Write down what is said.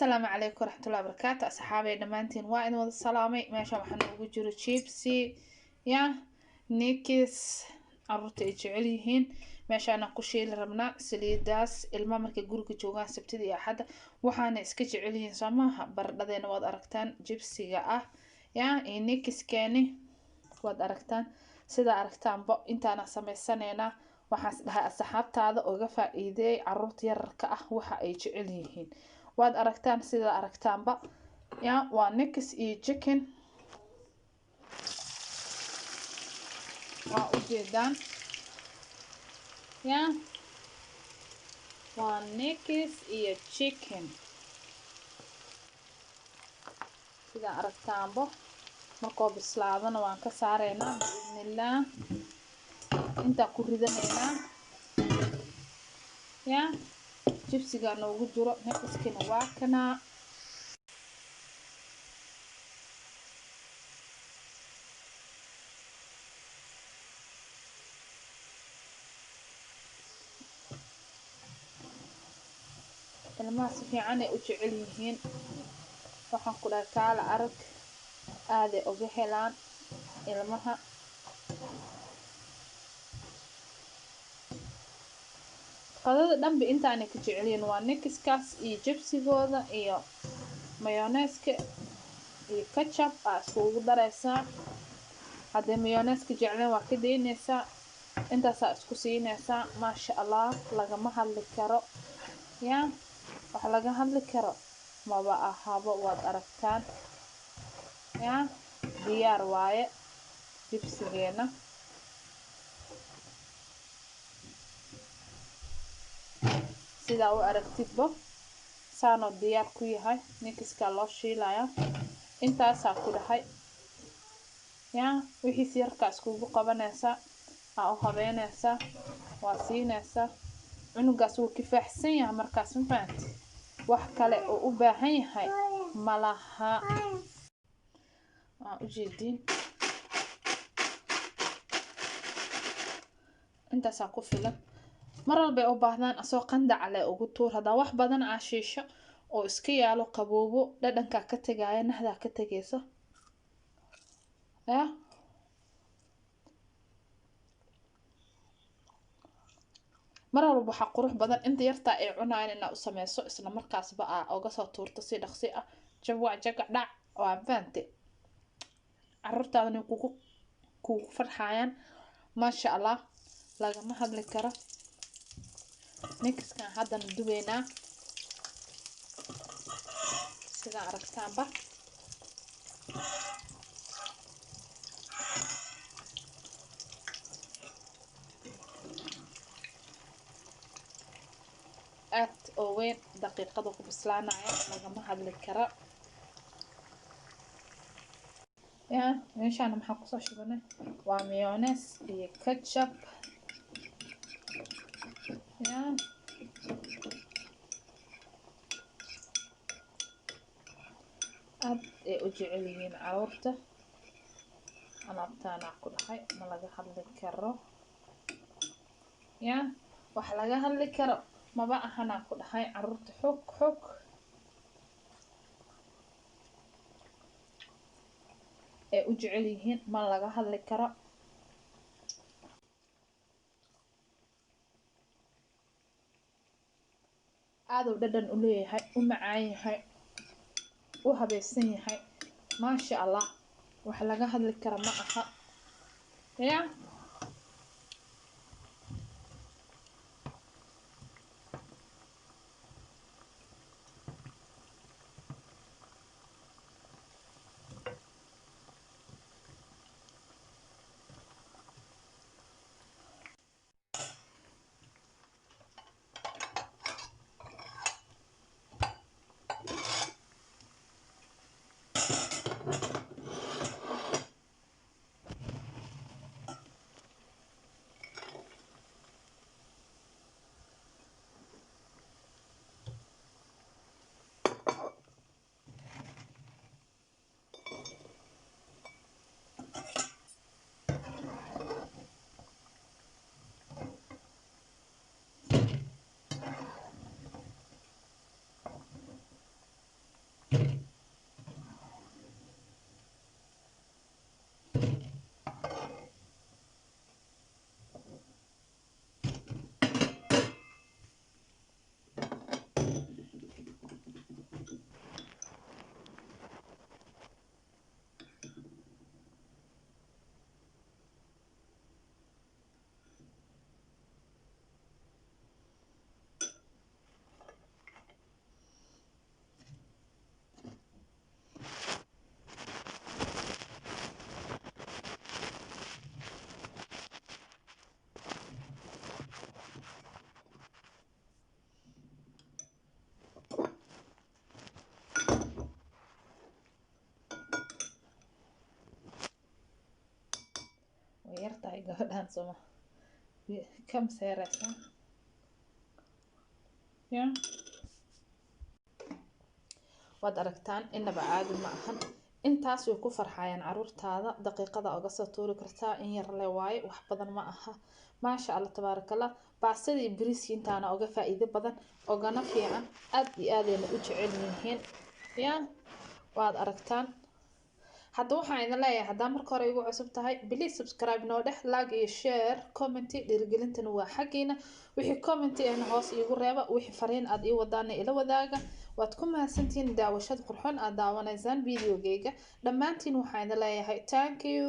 Asalaamu calaykum waraxmatullahi wabarakaatu. Asxaabay dhammaantiin waa idin wada salaamay. Meesha waxaa noogu jiro jibsi ya nikis caruurta ay jecel yihiin. Meeshaana ku shiili rabnaa saliidaas. Ilma markay guriga joogaan sabtida iyo axadda waxaana iska jecel yihiin soo maaha. Baradhadeena waad aragtaan jibsiga ah ya iyo nikiskeeni waad aragtaan. Sida aragtaanba intaana samaysaneynaa. Waxaan is dhahay asxaabtaada uga faa'iideey caruurta yararka ah waxa ay jecel yihiin. Waad aragtaan sida aragtaanba ya waa nikis iyo chicken. Waa ujeedaan ya waa nikis iyo chicken. Sida aragtaanba markoo bislaadana waan ka saareynaa biidnillaah. Intaa ku ridaneynaa ya jibsiga noogu jiro nikiskina waa kanaa. Ilmaha si fiican ay u jecel yihiin. Waxaan ku dhahay kaala arag aaday uga helaan ilmaha. Qadada dhanba intaanay ka jecel yihiin waa nikiskaas iyo jibsigooda iyo mayoneeska iyo ketchup aa iskugu dareysaa. Haddii mayoneeska jecleen waa ka daynaysaa, intaasaa isku siinaysaa. Maasha Allah, lagama hadli karo ya wax laga hadli karo maba ahaba. Waad aragtaan ya diyaar waaye jibsigeena. Sidaa u aragtidba saanoo diyaar ku yahay. Nikiskaa loo shiilaya intaasaa ku dhahay ya wixiis yarkaa iskugu qabanaysaa, aa u habeynaysaa, waa siinaysaa. Cunugaas wuu kifaaxsan yahay markaas, ma fahanti? Wax kale oo u baahan yahay malaha. Waa ujeediin intaasaa ku filan. Mar walba ay u baahdaan asoo qandac leh ugu tuur. Haddaa wax badan aa shiisho oo iska yaalo qaboobo, dhadhankaa ka tegaya, nahdaa ka tegaysa ya. Mar walba waxaa qurux badan inta yartaa ay cunayaan inaa u sameyso, isla markaasba aa uga soo tuurto si dhaqsi ah. Jabwac jagac dhac waa fahanti. Caruurtaadana kugu farxayaan maasha Allah, lagama hadli karo. Nikiskan haddana dubeynaa sidaa aragtaanba. Aad oo weyn daqiiqada ku bislaanaya, lagama hadli karo ya. Meeshaan maxaa kusoo shubanay waa mayonnaise iyo ketchup ya. Aad ay u jecel yihiin caruurta alaabtaana ku dhahay, ma laga hadli karo ya. Wax laga hadli karo maba ahanaa ku dhahay. Caruurta xog xog ay u jecel yihiin, ma laga hadli karo. Aad uu dhadhan u leeyahay, u macaan yahay, u habaysan yahay maasha Allah. Wax laga hadli karo ma aha ya. Way yartahay gabadhan sooma kam seereysa ya. Waad aragtaan, inaba caadi ma ahan. Intaas way ku farxayaan caruurtaada. Daqiiqada oga soo tuuri kartaa, in yar le waaye, wax badan ma aha. Maasha Allah, tabaarakallah. Baastada iyo bariiska intaana oga faa'iido badan, ogana fiican, aad iyo aadayna u jecel yihiin ya. Waad aragtaan. Hadda waxaan idin leeyahay, haddaa marka hore igu cusub tahay, please subscribe noo dheh, like iyo share, comment. Dhiirigelintana waa xaggiina. Wixii comment ahna hoos iigu reeba, wixii fariin aad ii wadaana ila wadaaga. Waad ku mahadsantihiin daawashada qurxoon aad daawanaysaan videogeyga dhammaantiin. Waxaan idin leeyahay thank you.